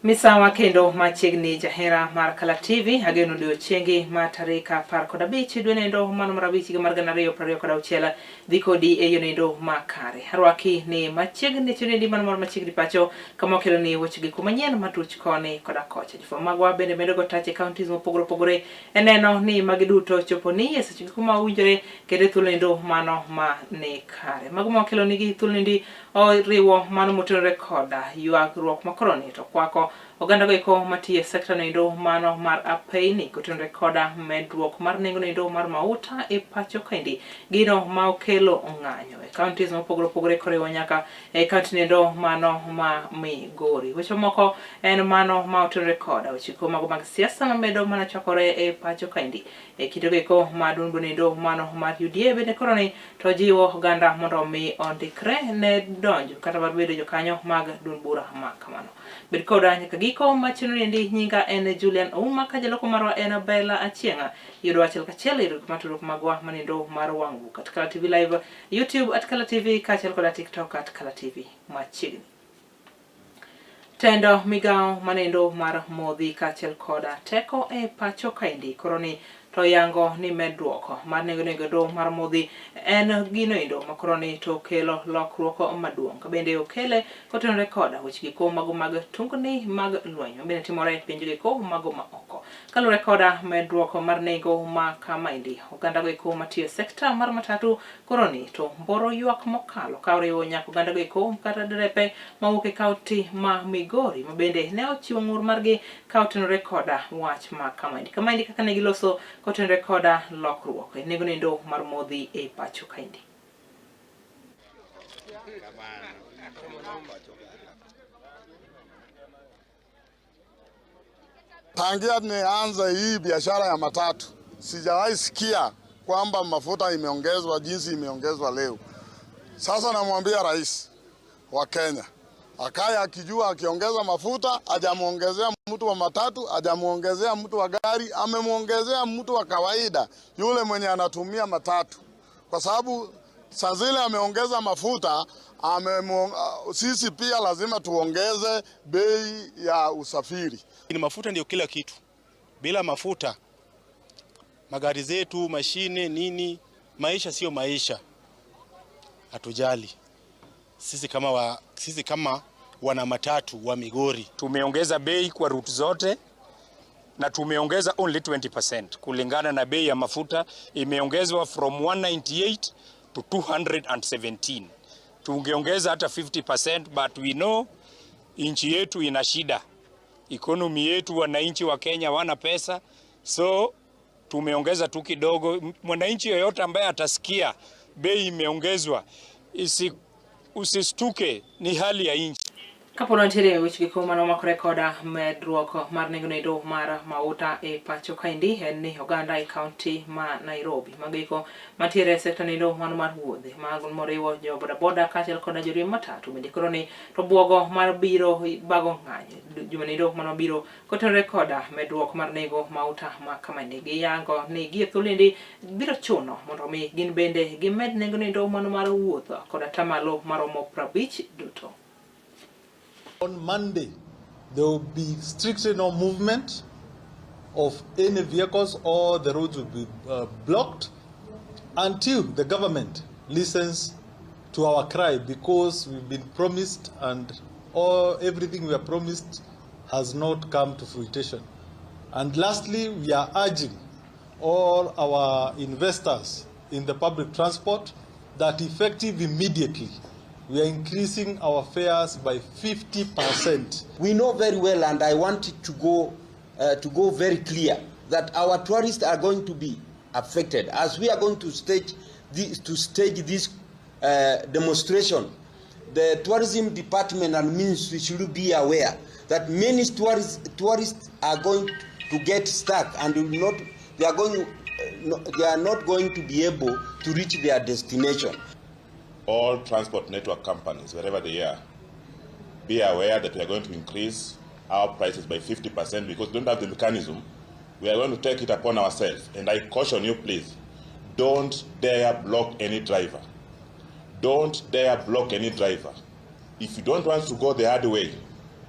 Misawa kendo machiegni jahera mar Kala TV, ageno odiochiengi ma tarik 15 dwe nendo mano mar abich higa mar 2026 dhi kodi e yo nendo makare. Arwaki ni machiegni chunendi mano mar machiegni pacho kama wakelo ni weche gi kuma nyien matuch koni koda kocha. Jofwambo magwa bende medo go tach e counties mopogore opogore e neno ni magi duto chopo ni e seche gi kuma owinjore kendo e thuolo nendo mano ma ni kare. Mago ma wakelo nigi thuolo nendi oriwo mano motenore koda ywagruok ma koro ni to kwako oganda go eko matiyo e sekta noendo mano mar apeyni kotenore koda medruok mar nengo noendo mar mauta e pacho kaendi, gino ma okelo ng'anyo e counties mopogore opogore koriwo nyaka e county noendo mano ma Migori. Weche moko en mano ma otenore koda weche go mago mag siasa mamedo mana chwakore e pacho kaendi e kindego eko ma duond noendo mano mar UDA bende koro ni to jiwo oganda mondo omi ondikre ne donjo kata mar bedo jokanyo mag duond bura ma kamano. Bed koda nyaka giko ma chenro niendi. Nyinga en Julian Ouma ka jaloko marwa en Bella Achieng'a. Yudo achiel kachiel e gik matudruok magwa manindo mar wang' buk at Kala TV Live, YouTube at Kala TV kaachiel koda TikTok at Kala TV machiegni. Tendo migawo manendo mar modhi kaachiel koda teko e pacho kaendi koro ni to yango ni medruok mar nengo endo mar modhi en gino endo ma koro ni to kelo lokruok maduong'. Ka bende okele kotenore koda weche giko mago mag tungni mag lweny mabende timore e pinje giko mago ma oko. Kaluwore koda medruok mar nengo ma kamaendi, oganda go eko matiyo e sekta mar matatu koro ni to mboro ywak mokalo ka oriwo nyaka oganda go eko kata derepe mawuok e kaunti ma Migori ma bende ne ochiwo ng'ur margi ka otenore koda wach ma kamaendi. Kamaendi kaka ne giloso kotenore koda lokruok e nengo nendo mar modhi e pacho kaendi. Tangia nianze hii biashara ya matatu sijawahi sikia kwamba mafuta imeongezwa jinsi imeongezwa leo. Sasa namwambia rais wa Kenya akaye akijua akiongeza mafuta hajamuongezea mtu wa matatu, hajamuongezea mtu wa gari, amemuongezea mtu wa kawaida yule mwenye anatumia matatu, kwa sababu saa zile ameongeza mafuta sisi pia lazima tuongeze bei ya usafiri. Ni mafuta ndio kila kitu. Bila mafuta magari zetu, mashine, nini, maisha sio maisha. Hatujali sisi kama wana matatu wa Migori. Tumeongeza bei kwa route zote na tumeongeza only 20% kulingana na bei ya mafuta imeongezwa from 198 to 217. Tungeongeza hata 50% but we know nchi yetu ina shida. Economy yetu, wananchi wa Kenya wana pesa, so tumeongeza tu kidogo. Mwananchi yoyote ambaye atasikia bei imeongezwa usistuke, ni hali ya nchi. Kapo nitiere weche giko mano omakore koda medruok mar nengo noendo mar mauta e pacho kaendi en ni oganda e kaunti ma Nairobi mago mantiere e sekta noendo mano mar wuodhe mago moriwo jo bodaboda kaachiel koda joriemb matatu bende koro ni to buogo mar biro bago ng'anyo juma noendo mano biro kotenore koda medruok mar nengo mauta ma kamaendi. Giyango ni gie thuolo endi biro chuno mondo mi gin bende gimed nengo noendo mano mar wuoth koda tamalo maromo 50 duto. On Monday, there will be strictly no movement of any vehicles or the roads will be blocked until the government listens to our cry, because we've been promised and everything we are promised has not come to fruition. And lastly, we are urging all our investors in the public transport that effective immediately, we are increasing our fares by 50%. We know very well, and I want it to go very clear, that our tourists are going to be affected as we are going to stage this demonstration. The tourism department and ministry should be aware that many tourists are going to get stuck and will not, they are going, no, they are not going to be able to reach their destination. All transport network companies, wherever they are, be aware that we are going to increase our prices by 50% because we don't have the mechanism. We are going to take it upon ourselves. And I caution you, please, don't dare block any driver. Don't dare block any driver. If you don't want to go the hard way,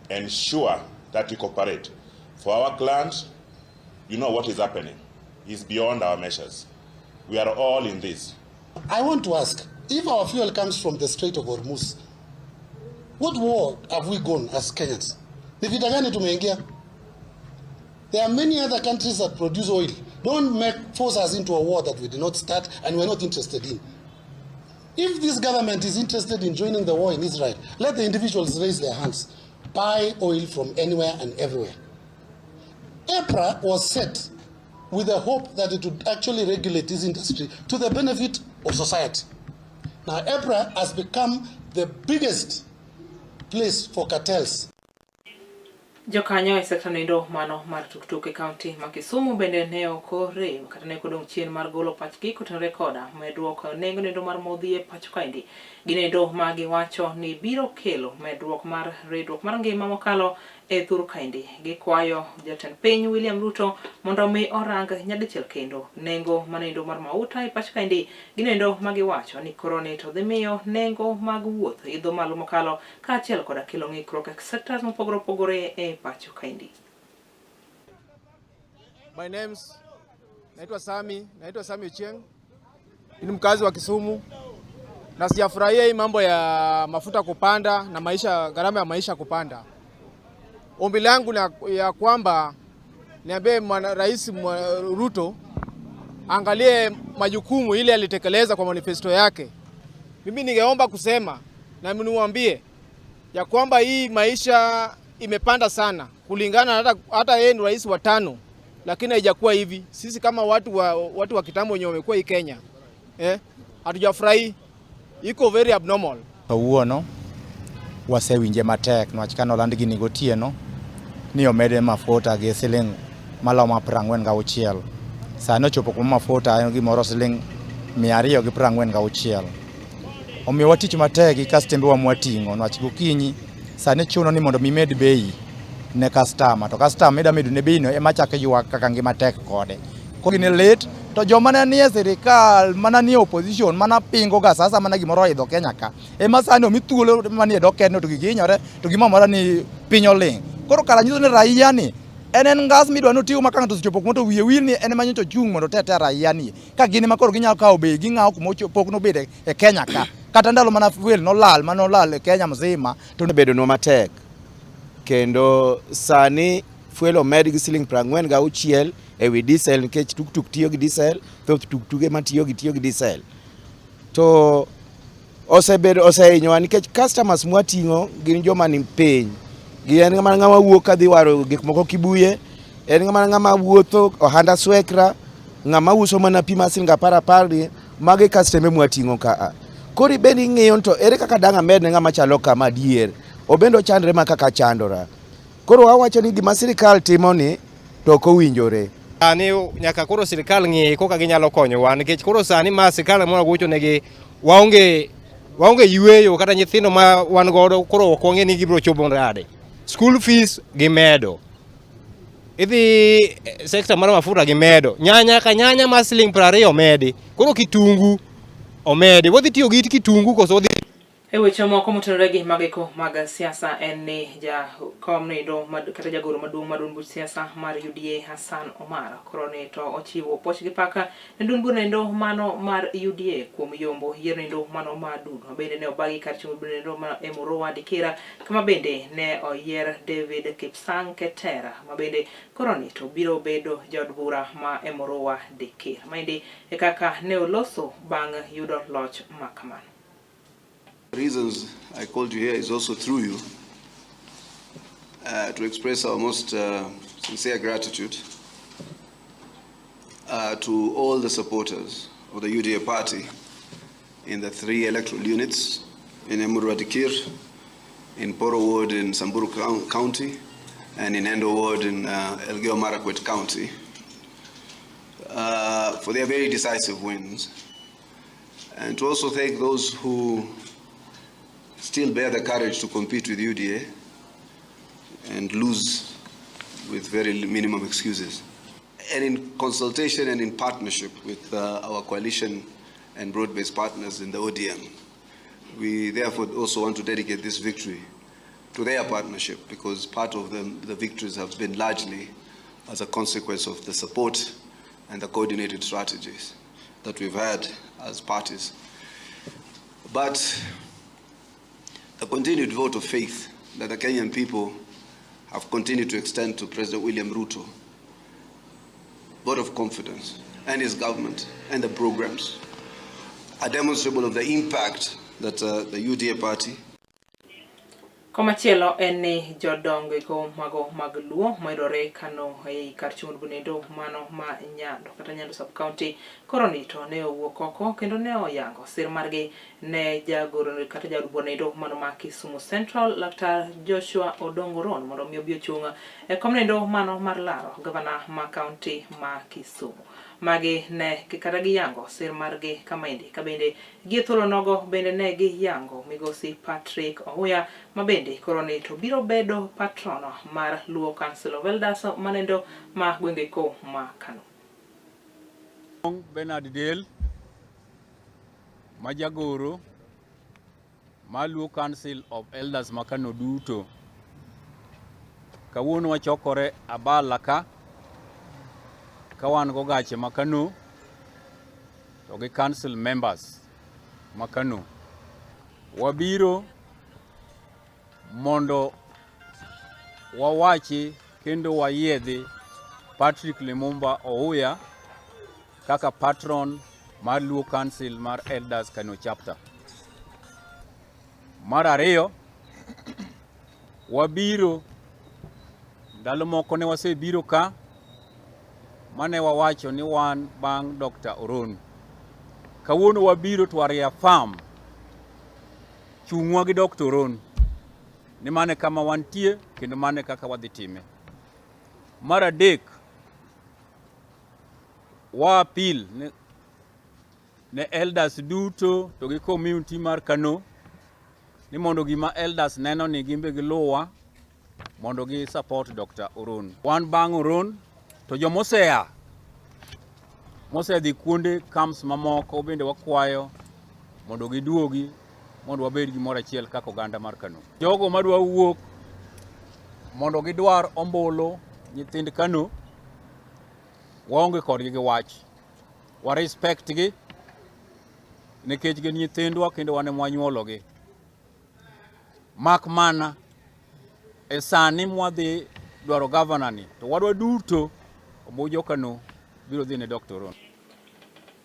ensure that we cooperate. For our clients, you know what is happening. It's beyond our measures. We are all in this. I want to ask, if our fuel comes from the Strait of Hormuz, what war have we gone as Kenyans? Ni vita gani tumeingia? There are many other countries that produce oil. Don't force us into a war that we did not start and we're not interested in. If this government is interested in joining the war in Israel, let the individuals raise their hands. Buy oil from anywhere and everywhere. EPRA was set with the hope that it would actually regulate this industry to the benefit of society. Now, EPRA has become the biggest place for cartels. Jokanyo e sekta noendo mano mar tuktuk e kaunti ma Kisumu bende ne ok orem kata ne ok odong' chien mar golo pachgi kotenore koda medruok nengo noendo mar modhi e pacho kaendi. Ginendo ma giwacho ni biro kelo medruok mar ridruok mar ngima mokalo e thur kaendi. Gikwayo jatend piny William Ruto mondo mi orang nyadichiel kendo nengo manendo mar mauta e pacho kaendi. Ginendo ma giwacho ni koro ni to dhi miyo nengo mag wuoth idho malo mokalo kaachiel koda kelo ng'ikruok e sectors mopogore opogore e pacho kaendi. My name's naitwa Sami Ochieng. Ni mkazi wa Kisumu na sijafurahia hii mambo ya mafuta kupanda na maisha, gharama ya maisha kupanda. Ombi langu ya kwamba niambie Rais Ruto angalie majukumu ile alitekeleza kwa manifesto yake. Mimi ningeomba kusema na niwaambie ya kwamba hii maisha imepanda sana kulingana hata yeye ni rais wa 5, lakini haijakuwa hivi. Sisi kama watu wa kitambo wenye wamekuwa hii Kenya, hatujafurahi, iko very abnormal. Kawuono wasewinje matek niwach kane oland gini gotieno ni omede mafuta gi siling malomo 46. Sani ochopo kuma mafuta en gimoro siling 246. Omiyo watich matek gi kastembewa mwating'o niwach gokinyi sani chuno ni mondo mimed bei ne customer, to customer ida medo ne bei no ema chako ywak kaka ngima tek kode. Koro gini lit to joma ne nie sirikal mana nie opposition mana pingo ga sasa mana gimoro oidho Kenya ka ema sani omi thuolo manie dho ker no to gihinyore to gimoro amora ni piny oling'. Koro kara nyiso ni raia ni en ngas midwa ni otigo ma ka ng'ato osechopo kuma to wiye wil ni en ema nyocha ochung' mondo otete raia ni ka gin ema koro ginyalo kawo bei ging'awo kuma pok nobede e Kenya ka. Kata ndalo mana fuel nolal mane olal e Kenya mzima to bedonwa matek kendo sani fuel omed gi siling 46 ewi diesel nikech tuktuk tiyo gi diesel, thoth tuktuge matiyo gi tiyo gi diesel. To osebedo osehinyowa nikech customers mwating'o gin joma ni piny. Gin mana ng'ama wuok kadhi waro gik moko Kibuye, en mana ng'ama wuotho ohanda swekra, ng'ama uso mana pi mar siling 10 ni, magi kastembe mwating'o kaa. Koro ibende ing'iyo to ere kaka dang' amed ne ng'ama chalo kama adier, obende ochandre ma kaka chandora. Koro wawacho ni gima sirikal timo ni to ok owinjore. Sani nyaka koro sirikal ng'i kaka ginyalo konyowa nikech koro sani ma sirikal moro gocho negi waonge yueyo kata nyithindo ma wan godo koro ok wang'e ni gibiro chopo nade. School fees gimedo. Idhi sekta mar mafuta gimedo. Nyanya ka nyanya ma siling 20 omedi. Koro kitungu omedi. Wadhi tiyo gi kitungu koso wadhi. E weche moko motenore gi mageko mag siasa en ni jakom noendo kata jagoro maduong' mar duond buch siasa mar UDA Hassan Omar koro ni to ochiwo puoch gi paka ne duond bura noendo mano mar UDA kuom yombo yiero noendo mano mar duond bende ne obagi kar chung' bura noendo ma Emurua Dikira kama bende ne oyier David Kipsang Ketera ma bende koro ni to biro bedo jaod bura ma Emurua Dikira. Maendi e kaka ne oloso bang' yudo loch ma kamano. The reasons I called you here is also through you to express our most sincere gratitude to all the supporters of the UDA party in the 3 electoral units in Emurua Dikir, in Poro Ward in Samburu County, and in Endo Ward in Elgeyo Marakwet County for their very decisive wins, and to also thank those who still bear the courage to compete with UDA and lose with very minimum excuses. And in consultation and in partnership with our coalition and broad-based partners in the ODM, we therefore also want to dedicate this victory to their partnership because part of them, the victories have been largely as a consequence of the support and the coordinated strategies that we've had as parties. But the continued vote of faith that the Kenyan people have continued to extend to President William Ruto, vote of confidence, and his government and the programs are demonstrable of the impact that uh, the UDA party Komachielo en ni jodongo eko mago mag Luo mayudore Kano ei kar chung' od bunendo mano ma Nyando kata Nyando sub county koro ni to ne owuok oko kendo ne oyango sir margi ne jagoro kata jaod bura nendo mano ma Kisumu Central Laktar Joshua Odongo Ron mondo mi obi ochung' e kom nendo mano mar laro gavana ma kaunti ma Kisumu. Magi ne kata giyango sir margi kamaendi ka bende gie thuolo nogo bende ne giyango migosi Patrick Ohuya ma bende koro ni to biro bedo patron mar Luo Council of Elders manendo ma gwenge ko ma Kano. Bernard Del ma jagoro ma Luo Council of Elders ma Kano duto. Kawuono wachokore Abala ka ka wan go gache ma Kano to gi council members ma Kano. Wabiro mondo wawachi kendo wayiedhi Patrick Lumumba Ouya kaka patron mar Luo Council mar Elders Kano Chapter. Mar ariyo, wabiro ndalo moko ne wasebiro ka mane wawacho ni wan bang' Dr. Oron. Kawuono wabiro to reaffirm chung'wa gi Dr. Oron ni mane kama wantie kendo mane kaka wadhi time. Mar adek, wa appeal ne, ne elders duto to gi community mar Kano ni mondo gima elders neno ni gimbe giluwa mondo gi support Dr. Oron. Wan bang' Oron to jomosea mosedhi kuonde camps mamoko bende wakwayo mondo giduogi mondo wabed gimoro achiel kaka oganda mar Kano. Jogo madwa wuok mondo gidwar ombulu nyithind Kano waonge kodgi gi wach. Wa respect gi nikech gin nyithindwa kendo wan ema wanyuologi. Mak mana e sani mwadhi dwaro gavana ni to wadwa duto obujo Kano biro dhi ne Dr. Oron.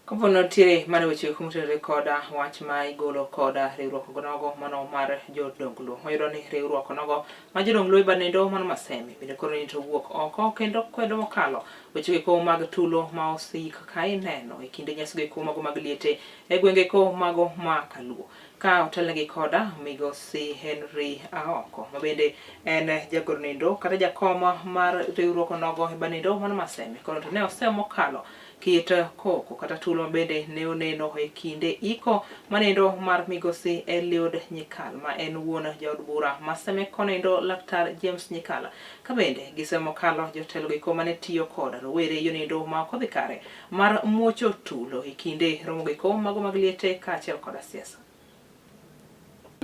Kapo nitiere mana weche motenore koda wach ma igolo koda riwruok nogo mano mar jodong Luo. Wayudo ni riwruok nogo ma jodong Luo ibanendo mano Masemi bende koro ni to wuok oko kendo kwedo mokalo weche go mag tulo ma osik ka ineno e kinde nyasi go mago mag liete e gwenge ko mago ma Kaluo. Ka otelnegi koda migosi Henry Aoko ma bende en jagor nindo kata jakom mar riwruok nogo e banindo mano Masemi koro to ne osemo mokalo kit koko kata tulo mabende ne oneno e kinde iko manendo mar migosi Eliud Nyikal ma en wuon jaod bura ma Seme konendo Laktar James Nyikal ka bende gisemo kalo jotelo giko mane tiyo kod rowere yonendo ma ok odhi kare mar muocho tulo e kinde romo giko mago mag liete kaachiel koda siasa.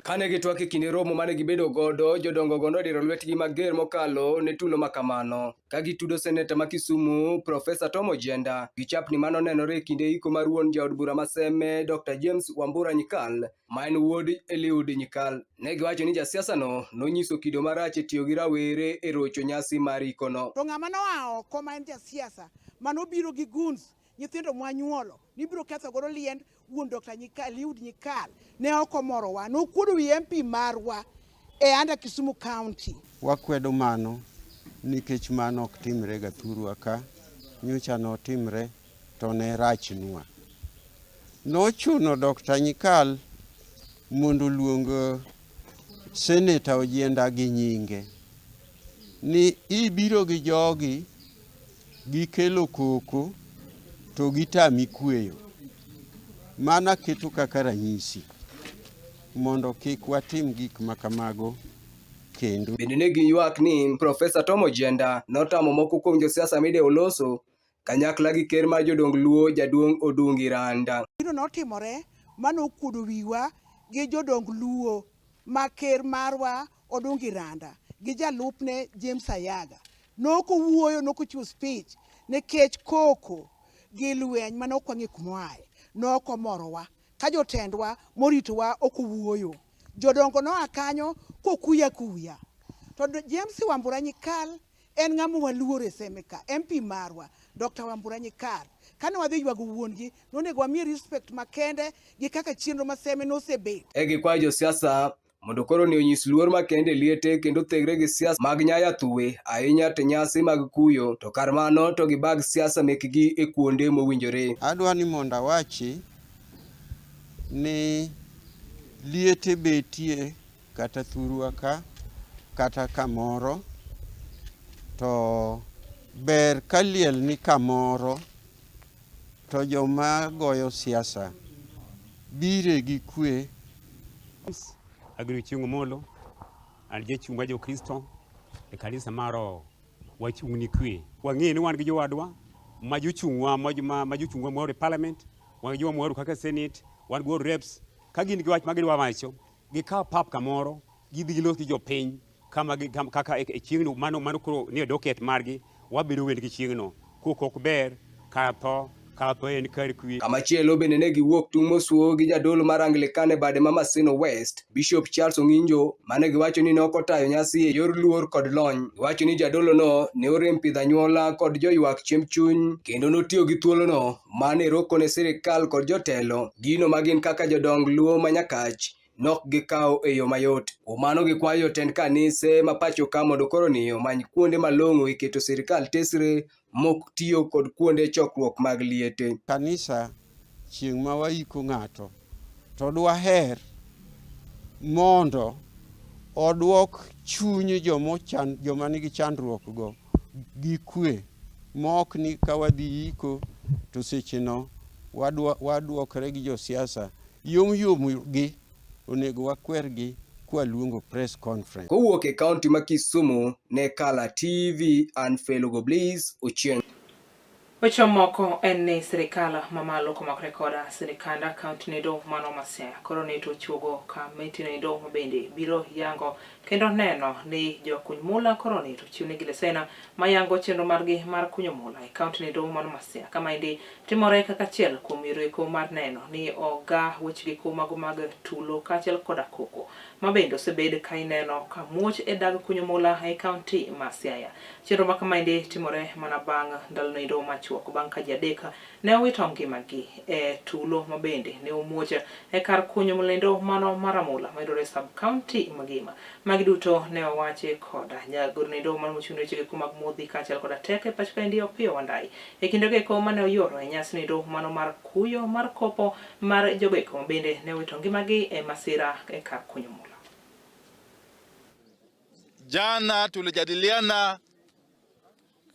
Kane gitwak e kinde romo mane gibedo godo, jodongo go nodiro lwetgi mager mokalo ne tulo ma kamano, ka gitudo seneta ma Kisumu, Profesa Tom Ojienda, gi chapni mane onenore e kinde iko mar wuon jaod bura ma Seme, Dr. James Wambura Nyikal, ma en wuod Eliud Nyikal. Ne giwacho ni jasiasano nonyiso kido marach e tiyo gi rawere e rocho nyasi mar ikono. To ng'ama noa oko ma en jasiasa manobiro gi goons nyithindo mwanyuolo nibiro ketho godo liend wuon Dr. Nyikal, Eliud Nyikal ne ok omorowa. Nokuodo wi MP marwa e under Kisumu County. Wakwedo mano nikech mano ok timre ga thurwa ka, nyocha notimre to ne rachnwa. Nochuno Dr. Nyikal mondo oluong Seneta Ojienda gi nyinge ni ibiro gi jogi gikelo koko to gitami kweyo. Mano aketo kaka ranyisi mondo kik watim gik ma kamago kendo. Bende ne giywak ni Profesa Tom Ojienda notamo moko kuom josiasa midewo loso kanyakla gi ker mar jodong Luo jaduong' Odungi Randa. Gino notimore mano okuodo wiwa gi jodong Luo ma ker marwa Odungi Randa gi jalupne James Ayaga nokowuoyo, nokochiwo speech nikech koko gi lweny mane ok wang'e kuma oaye nokomorowa ka jotendwa moritowa ok owuoyo. Jodongo noa kanyo kokuya kuya. To James Wambura Nyikal en ng'ama waluoro e Seme ka, MP marwa Dr. Wambura Nyikal. Kane wadhi ywago wuon-gi, nonego wamiye respect makende gi kaka chenro ma Seme nosebet. E gikwayo josiasa mondo koro ni onyis luor makende e liete kendo thegre gi siasa mag nyaya thuwe ahinya to nyasi mag kuyo to kar mano to gibag siasa mekgi e kuonde mowinjore. Adwa ni mondo awachi ni liete betie kata thurwa ka kata kamoro to ber ka liel ni kamoro to joma goyo siasa bire gi kwe. Agri Chieng' Omolo, an jachung' mar Jokristo e kanisa mar Roho. Wachung' ni kwe. Wang'eyo ni wan gi jowadwa ma jochung'wa ma jochung'wa moro e parliament, wan gi jowa moro kaka senate, wan gi reps. Ka gin gi wach ma gidwa wacho, gikaw pap kamoro, gidhi gilos gi jopiny kama kaka e chieng'no mano mano koro nie docket margi, wabedo wendgi chieng'no. Koko ok ber, kar tho, kar tho en kar kwe. Kamachielo bende ne giwuok tung' mosuo gi jadolo mar Anglican e bade ma Maseno West, Bishop Charles Ong'injo, mane giwacho ni ne ok otayo nyasi e yor luor kod lony. Giwacho ni jadolono ne orem pidho anyuola kod joywak chiemb chuny kendo notiyo gi thuolono mane roko ne sirikal kod jotelo gino ma gin kaka jodong Luo ma Nyakach nok gikawo e yo mayot. Kuom mano gikwayo jotend kanise ma pacho ka mondo koro ni omany kuonde malong'o e keto sirikal tesre mok tiyo kod kuonde chokruok mag liete. Kanisa chieng' ma waiko ng'ato to dwaher mondo odwok chuny joma nigi chandruok go gi kwe mok ni ka wadhi iko to secheno wadwokre gi josiasa yom yom gi onego wakwergi kwaluongo press conference. Kowuok e kaunti ma Kisumu ne Kala TV, an Felugo Bliss Ochieng. Weche moko en ni sirikal mamalo komakore koda sirikand kaunti noendo mano ma Siaya koro ni to ochuogo kamiti noendo mabende biro yango kendo neno ni jokuny mula koro ni to chiwnegi lesena mayango chenro margi mar kunyo mula e kaunti noendo mano ma Siaya. Kamaendi timore kaka achiel kuom yore eko mar neno ni oga wechegi eko mago mag tulo kaachiel koda koko mabende osebed ka ineno ka muoch e dag kunyo mula e kaunti ma Siaya. Chenro ma kamaendi timore mana bang' ndalo noendo machuok bang' ka ji adek ne owito ngimagi e tulo mabende ne omuoch e kar kunyo mulendo mano mar Amula mayudore e sub county magima. Magi duto ne owachi koda jagoro noendo mano mochung' ne weche eko mag modhi kaachiel koda teko e pacho kaendi Opiyo Wandayi e kindego eko mane oyuoro e nyasi noendo mano mar kuyo mar kopo mar jogo eko mabende ne owito ngimagi e masira e kar kunyo mula. Jana tulijadiliana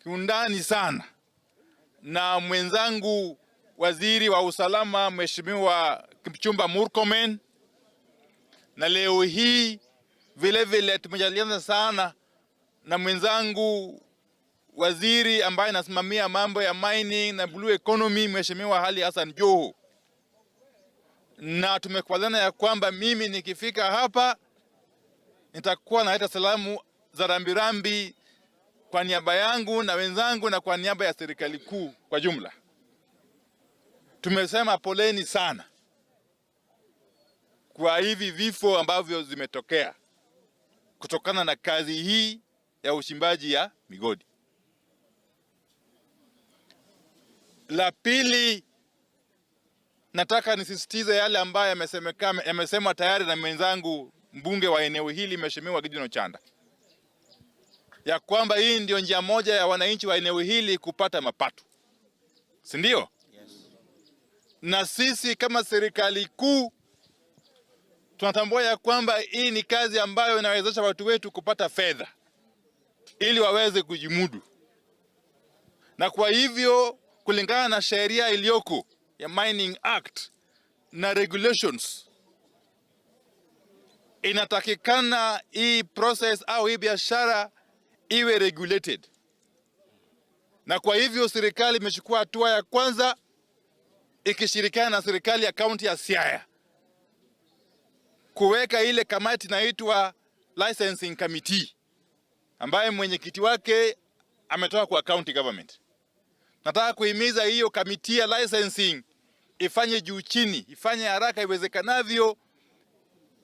kiundani sana na mwenzangu waziri wa usalama Mheshimiwa Kipchumba Murkomen, na leo hii vile vile tumejadiliana sana na mwenzangu waziri ambaye anasimamia mambo ya mining na blue economy Mheshimiwa Ali Hassan Joho, na tumekubaliana ya kwamba mimi nikifika hapa nitakuwa naleta salamu za rambirambi kwa niaba yangu na wenzangu na kwa niaba ya serikali kuu kwa jumla. Tumesema poleni sana kwa hivi vifo ambavyo zimetokea kutokana na kazi hii ya uchimbaji ya migodi. La pili, nataka nisisitize yale ambayo yamesemwa tayari na mwenzangu mbunge wa eneo hili Mheshimiwa Gideon Ochanda, ya kwamba hii ndio njia moja ya wananchi wa eneo hili kupata mapato, si ndio? Yes. Na sisi kama serikali kuu tunatambua ya kwamba hii ni kazi ambayo inawezesha watu wetu kupata fedha ili waweze kujimudu, na kwa hivyo kulingana na sheria iliyoko ya Mining Act na regulations, inatakikana hii process au hii biashara iwe regulated, na kwa hivyo serikali imechukua hatua ya kwanza ikishirikiana na serikali ya kaunti ya Siaya kuweka ile kamati inaitwa licensing committee ambaye mwenyekiti wake ametoka kwa county government. Nataka kuhimiza hiyo committee ya licensing ifanye juu chini, ifanye haraka iwezekanavyo,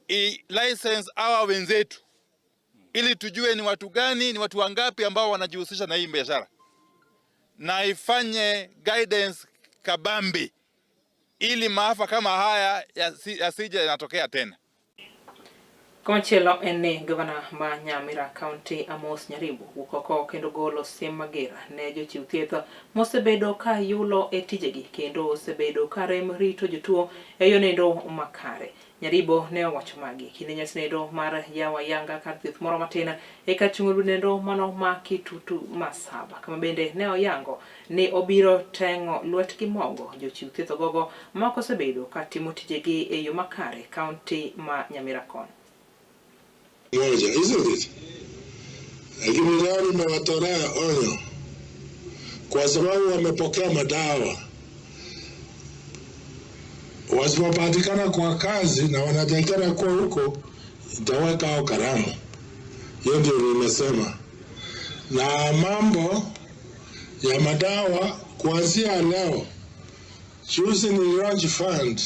i license hawa wenzetu ili tujue ni watu gani, ni watu wangapi ambao wanajihusisha na hii biashara, na ifanye guidance kabambe ili maafa kama haya yasije yanatokea tena. Komachielo en ni gavana ma Nyamira County Amos Nyaribo wuok oko kendo golo siem mager ne jochiw thieth mosebedo ka yulo e tijegi kendo osebedo ka rem rito jotuo e yo nendo makare. Nyaribo ne owacho magi kinde nyasi nendo mar yawo ayanga kar thieth moro matin e kar chung' nendo mano ma Kitutu Masaba, kama bende ne oyango ni obiro teng'o lwetgi mogo jochiw thieth ogogo ma ok osebedo ka timo tijegi e yo makare kaunti ma Nyamira kono. Moja, isn't it? Lakini leo nimewatolea onyo kwa sababu wamepokea madawa. Wasipopatikana kwa kazi na wanatakikana kuwa huko, itaweka hao karamu. Hiyo ndio nimesema. Na mambo ya madawa kuanzia leo, juzi ni launch fund.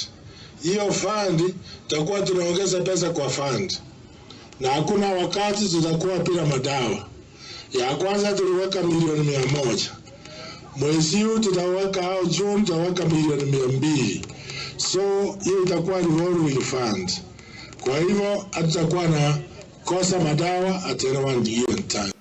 Hiyo fund tutakuwa tunaongeza pesa kwa fund, na hakuna wakati tutakuwa bila madawa. Ya kwanza tuliweka milioni 100, mwezi huu tutaweka au June tutaweka milioni 200. So hiyo itakuwa revolving fund. Kwa hivyo hatutakuwa na kosa madawa at any one given time.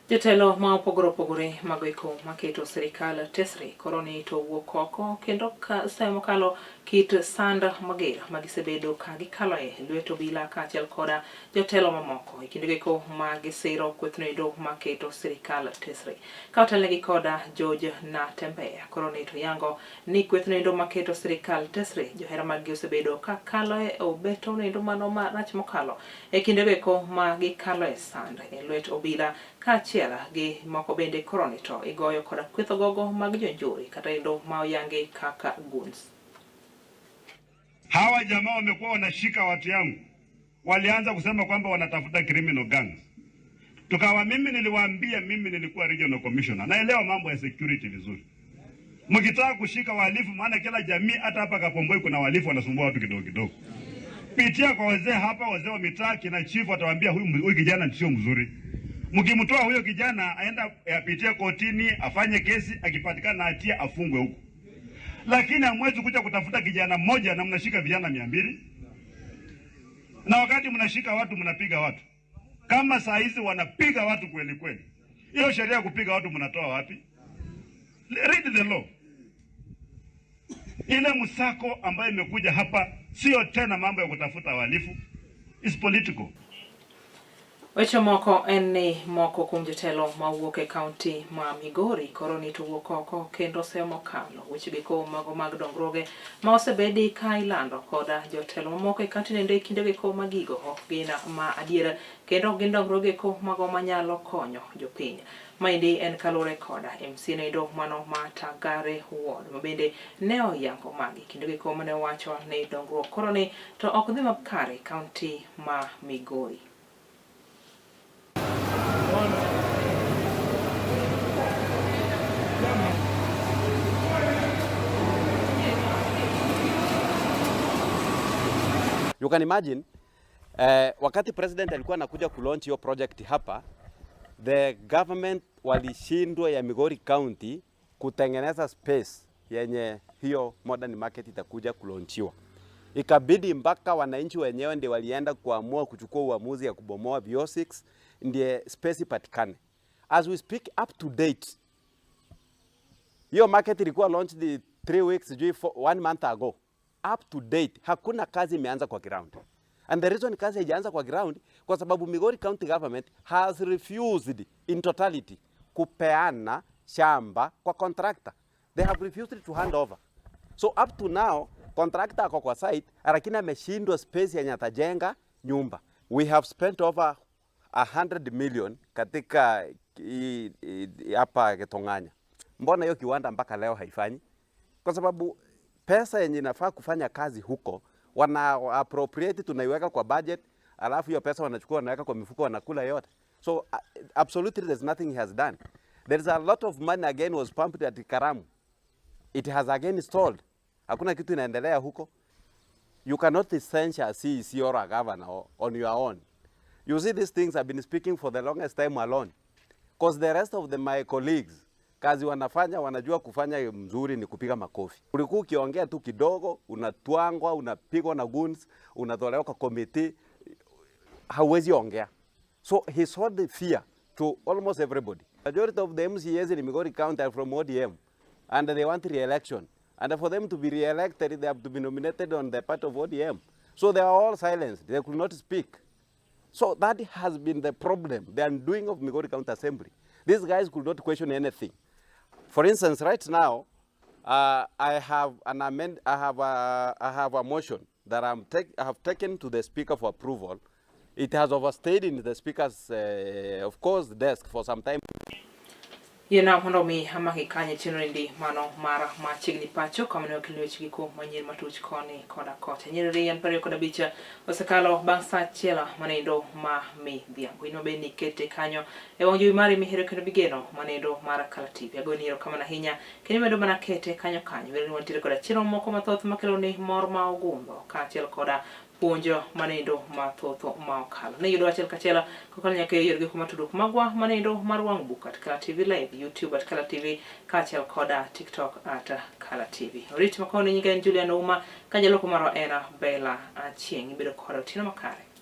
Jotelo ma opogore opogore mago eko maketo sirikal tesre koro ni to wuok oko kendo ka seyo mokalo kit sand mager magisebedo ka gikaloe lwet obila kaachiel koda jotelo mamoko e kindego eko ma gisiro kwethno endo maketo sirikal tesre. Ka otelnegi koda George Natembeya koro ni to yango ni kwethno endo maketo sirikal tesre johera maggi osebedo ka kaloe obeto endo mano marach mokalo e kindego eko ma gikaloe sand e lwet obila kaachiel gi moko bende koro ni to igoyo koda kweth ogogo mag jonjore kata endo ma oyangi kaka goons. Hawa jamaa wamekuwa wanashika watu yangu, walianza kusema kwamba wanatafuta criminal gangs. Tukawa mimi niliwaambia, mimi nilikuwa regional commissioner, naelewa mambo ya security vizuri. Mkitaka kushika wahalifu, maana kila jamii, hata hapa Kapomboi kuna wahalifu wanasumbua watu kidogo kidogo. Pitia kwa wazee hapa, wazee wa mitaa, kina chief watawaambia huyu kijana sio mzuri. Mkimtoa huyo kijana aenda apitie kotini, afanye kesi, akipatikana na hatia afungwe huko. Lakini hamwezi kuja kutafuta kijana mmoja na mnashika vijana 200. Na wakati mnashika watu mnapiga watu. Kama saa hizi wanapiga watu kweli kweli. Hiyo sheria ya kupiga watu mnatoa wapi? Read the law. Ile msako ambayo imekuja hapa sio tena mambo ya kutafuta wahalifu. It's political. Weche moko en ni moko kuom jotelo mawuok e kaunti ma Migori koro ni to wuok oko kendo seyo mokalo weche geko mago mag dongruoge ma osebedi ka ilando koda jotelo mamoko e kaunti nende kinde geko magigo ok gin ma adiera kendo ok gin dongruoge ko mago manyalo konyo jopiny. Maendi en kaluwore koda MC noendo mano ma Tagare Ward ma bende ne oyango magi kinde geko mane owacho ni dongruok koro ni to ok dhi makare e kaunti ma Migori. You can imagine wakati president alikuwa anakuja kulaunch hiyo project hapa, the government walishindwa ya Migori County kutengeneza space yenye hiyo modern market itakuja kulaunchiwa. Ikabidi mpaka wananchi wenyewe ndio walienda kuamua kuchukua uamuzi ya kubomoa VO6 ndiye space ipatikane. As we speak up to date, hiyo market ilikuwa launched 3 weeks, sijui 1 month ago. Up to date hakuna kazi imeanza kwa ground. And the reason kazi haijaanza kwa ground kwa sababu Migori County government has refused in totality kupeana shamba kwa contractor. They have refused to hand over. So up to now contractor ako kwa site lakini ameshindwa space yenye atajenga nyumba. We have spent over 100 million katika hapa Getong'anya. Mbona hiyo kiwanda mpaka leo haifanyi? Kwa sababu pesa yenye inafaa kufanya kazi huko wana appropriate, tunaiweka kwa budget, alafu hiyo pesa wanachukua wanaweka kwa mifuko wanakula yote. So absolutely there's nothing he has done. There is a lot of money again was pumped at Karamu. It has again stalled. Hakuna kitu inaendelea huko. You cannot censure a CEC or a governor on your own. You see, these things I've been speaking for the longest time alone. Because the rest of my colleagues, kazi wanafanya, wanajua kufanya mzuri ni kupiga makofi. Ulikuwa ukiongea tu kidogo, unatwangwa, unapigwa na goons, unatolewa kwa committee, hauwezi ongea. So he sold the fear to almost everybody. Majority of the MCAs in Migori County are from ODM and they want re-election. And for them to be re-elected, they have to be nominated on the part of ODM. So they are all silenced. They could not speak. So that has been the problem, the undoing of Migori County Assembly. These guys could not question anything. For instance, right now, I have an amend, I have a motion that I have taken to the speaker for approval. It has overstayed in the speaker's, of course, desk for some time. Yiena mondo mi amaki kanye chenro endi mano mar machiegni pacho kama ne wakelni weche giko manyien matuch koni koda kocha. Nyiriri yan 25 osekalo bang' saa achiel manendo ma midhiambo. In mabe nikete kanyo e wang' jowi mari mihero kendo migeno manendo mar Kala TV. Agoni erokamano ahinya kendo imedo mana kete kanyo kanyo. Wero ni wantiere koda chenro moko mathoth makelo ni mor ma ogundho kaachiel koda puonjo manendo mathoth ma okalo. Ne yudo achiel kachiel kokalo nyaka e yorgi kuma tudruok magwa manendo mar wang' buk at Kala TV Live, YouTube at Kala TV kaachiel koda TikTok at Kala TV. Orit makoni nyinga en Julian Ouma ka jaloko marwa en Bella Achieng'. Ibedo koda otieno makare.